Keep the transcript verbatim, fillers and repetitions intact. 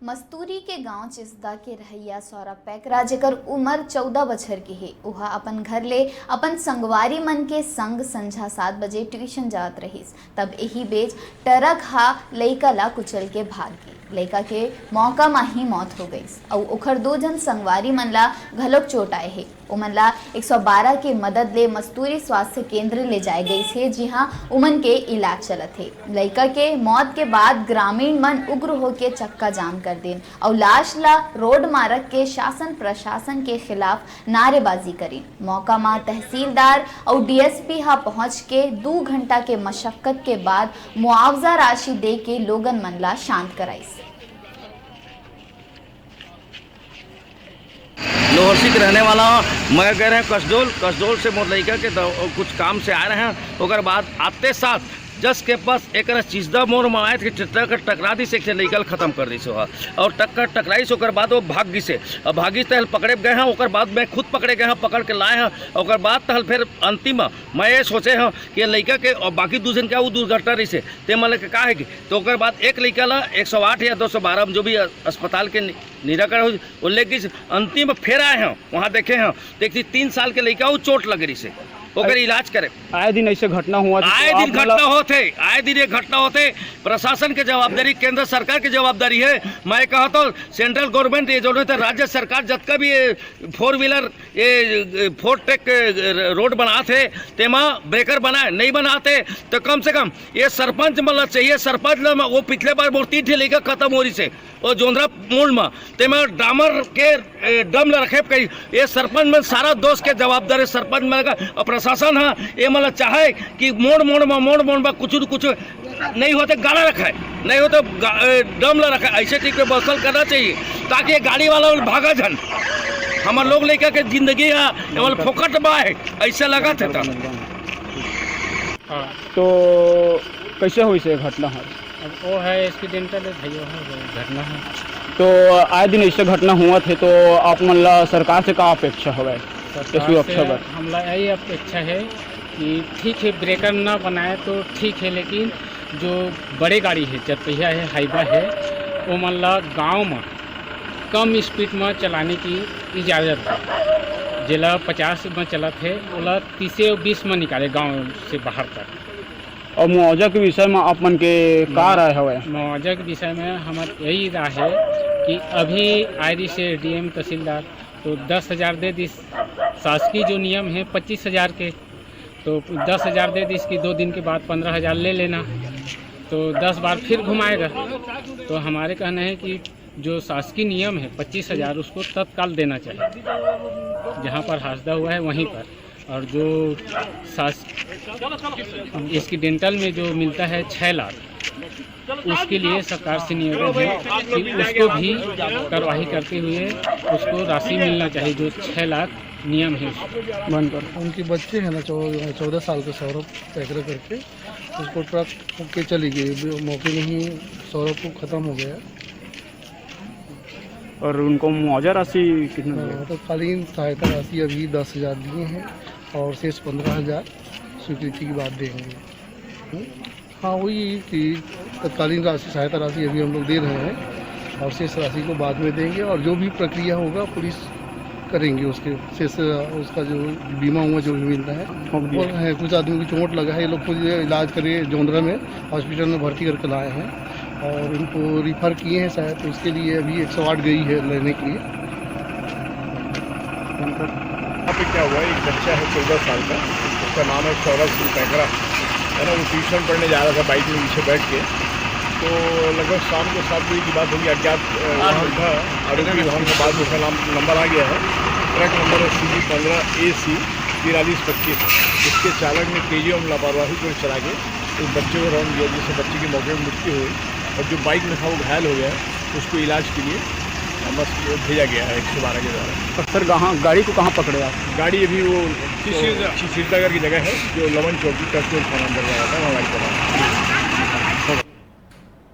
मस्तूरी के गांव चिसदा के रहइया सौरभ पैकरा, जेकर उमर चौदह बछर के हे, ओहा अपन घर ले अपन संगवारी मन के संग संझा सात बजे ट्यूशन जात रहिस। तब एही बीच ट्रक हा लइका ला कुचल के भाग गे। लइका के मौका मा ही मौत हो गइस अउ ओखर दो झन संगवारी मन ला घलोक चोट आए हे। ओमन ला एक सौ बारह के मदद ले मस्तूरी स्वास्थ्य केंद्र ले जाए गइस हे, जिहां ओमन के इलाज चलत हे। लइका के मौत के बाद ग्रामीण मन उग्र होके चक्का जाम कर दिन अउ लाश ला रोड मा रख के शासन प्रशासन के खिलाफ नारेबाजी करिन। मौका मा तहसीलदार अउ डीएसपी हा पहुंच के दू घंटा के मशक्कत के बाद मुआवजा राशि दे के लोगन मन ला शांत कराइस। लोहरसी के रहने वाला हूँ। मैं गए रहे कसडोल, कसडोल से मोर लइका के द-, कुछ काम से आए रहे हैं। ओकर बाद आते साथ जस के पास एक चिसदा मोड़ में आए थे, ट्रक टकरा दिस, एक लइका ल खत्म कर दिस ओहा। और टक्कर टकराइस, ओकर बाद वो भाग गिस हे। अब भागिस तहल पकड़े गए हैं, ओकर बाद मैं खुद पकड़े गए हैं, पकड़ के लाए हैं। ओकर बाद तहल फिर अंतिम मैं ये सोचे हूँ कि लइका के और बाकी दू जन का वो दुर्घटना रहिस हे, ते मन के का है कि, तो ओकर बाद एक लइका ला एक सौ आठ या दो सौ बारह में जो भी अस्पताल के नि-, निराकरण हो, वो लेकिन अंतिम फेर आए हैं, वहाँ देखे हैं, देखती तीन साल के लइका वो चोट लग रहिस हे, ओकर इलाज करे। आए दिन ऐसे घटना हुआ, तो आए दिन आप घटना मतलब होत हे, आए दिन ये घटना होत हे। प्रशासन के जवाबदारी, केंद्र सरकार के जवाबदारी है। मैं कहा तो सेंट्रल गवर्नमेंट, ये जो है तो राज्य सरकार जतका भी ये फोर व्हीलर, ये फोर ट्रैक रोड बनात हे, तेमा ब्रेकर बनाए, नहीं बनात हे, तो कम से कम ये सरपंच मन ला चाहिए। सरपंच ला मैं, वो पिछले बार मोर तीन ठे लइका खत्म हो रहिस हे, वो जोंधरा मोड़ में, तेमा डामर के ए, ड्रम ला रखे कही, ये सरपंच मन सारा दोष के जवाबदार हे। सरपंच मन का, और प्रशासन हा, ये मन ला चाहे कि मोड़ मोड़ में, मोड़ मोड़ में कुछ न कुछ नहीं होते गाड़ा रखे, नहीं होते गा-, ए, ड्रम ला रखे, ऐसे ठीक पे बसल करना चाहिए, ताकि ये गाड़ी वाला मन भागा झन। हमर लोग लइका के जिंदगी हा, ये मन फोकट बा है, ऐसे लगत हे तो। तो कैसे होइस ये घटना हर? अब वो है एक्सीडेंटल है भाई, वो है घटना है। तो आए दिन ऐसे घटना होवत हे, तो आप मन ला सरकार से का अपेक्षा हवय? सरकार सुरक्षा से बर? हमला यही अपेक्षा है कि ठीक है, ब्रेकर ना बनाए तो ठीक है, लेकिन जो बड़े गाड़ी है, चरपहिया है, हाईवा है, वो मन ला गाँव में कम स्पीड में चलाने की इजाज़त है। जेला पचास में चलत है, ओला तीसे बीस में निकाले गाँव से बाहर तक। और मुआवजा के विषय में आप मन के का राय हवय? मुआवजा के विषय में हमार यही राय है कि अभी आए रहिस हे डीएम तहसीलदार, तो दस हजार दे दिस। शासकीय जो नियम है पच्चीस हजार के, तो दस हजार दे दिस कि दो दिन के बाद पन्द्रह हजार ले लेना, तो दस बार फिर घुमाएगा। तो हमारे कहना है कि जो शासकीय नियम है पच्चीस हजार, उसको तत्काल देना चाहिए, जहाँ पर हादसा हुआ है वहीं पर। और जो शास एक्सीडेंटल में जो मिलता है छः लाख, उसके लिए सरकार से निवेदन है कि उसको भी कार्यवाही करते हुए उसको राशि मिलना चाहिए, जो छः लाख नियम है उसको। बंद कर। उनके बच्चे हैं ना, चौ-, चौदह साल के सौरभ पैकरा करके, उसको ट्रक ठोक के चली गई। मौके में ही सौरभ को ख़त्म हो गया। और उनको मुआवजा राशि कितना हाँ, मिलेगा? तत्कालीन सहायता राशि अभी दस हज़ार दिए हैं और शेष पन्द्रह हज़ार स्वीकृति के बाद देंगे। हम्म? हाँ, वही कि तत्कालीन राशि, सहायता राशि अभी हम लोग दे रहे हैं और शेष राशि को बाद में देंगे, और जो भी प्रक्रिया होगा पुलिस करेंगे, उसके शेष, उसका जो बीमा हुआ जो भी मिलता है। ठोक दिया। बोल रहे हैं, कुछ आदमी को चोट लगा है, ये लोग खुद इलाज करके जोंधरा में हॉस्पिटल में भर्ती करके लाए हैं और इनको रिफर किए हैं शायद, तो उसके लिए अभी एक सौ आठ गई है लेने के लिए। यहाँ पे क्या हुआ, एक बच्चा है चौदह साल का, उसका नाम है सौरभ सिंह पैकरा, है ना। वो ट्यूशन पढ़ने जा रहा था बाइक में पीछे बैठ के, तो लगभग शाम को सात बजे की बात होगी। अज्ञात अ, वाहन था, आरोपी वाहन के बाद उसका नाम नंबर आ गया है, ट्रक नंबर है सी जी पन्द्रह ए सी तिरालीस पच्चीस। इसके चालक ने तेजी एवं लापरवाही को चला के उस बच्चे को रौंद दिया, जिससे बच्चे की मौके में मृत्यु हुई और जो बाइक में था वो घायल हो गया। उसको इलाज के लिए बस भेजा गया है एक सौ बारह के द्वारा। सर, कहाँ गाड़ी को कहाँ पकड़े आप? गाड़ी अभी वो चिसीलदा करके जगह है, जो लवन चौकी कस्टोर थाना अंदर में आता है, वहाँ गाड़ी पकड़ा।